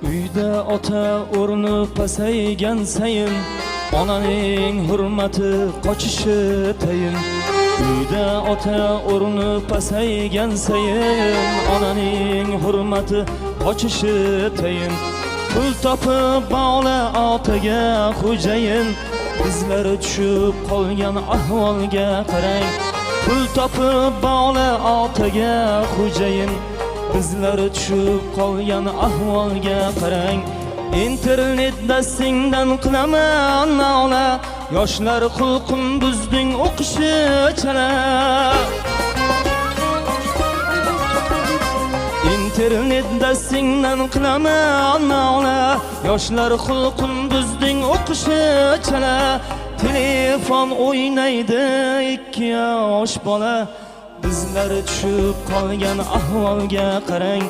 Uyda ota o'rni pasaygan sayin, onaning hurmati qochishi tayin. Uyda ota o'rni pasaygan sayin, onaning hurmati qochishi tayin. Pul topib bola otaga xo'jayin, bizlar tushib qolgan ahvolga qarang. Pul topib bola otaga xo'jayin, bizlar tushib qolgan ahvolga qarang. Internet dastingdan qilaman nola, yoshlar xulqin buzding, o'qishi chala. Internet dastingdan qilaman nola, yoshlar xulqin buzding, o'qishi chala. Telefon o'ynaydi 2 yosh bola, bizlar tushib qolgan ahvolga qarang.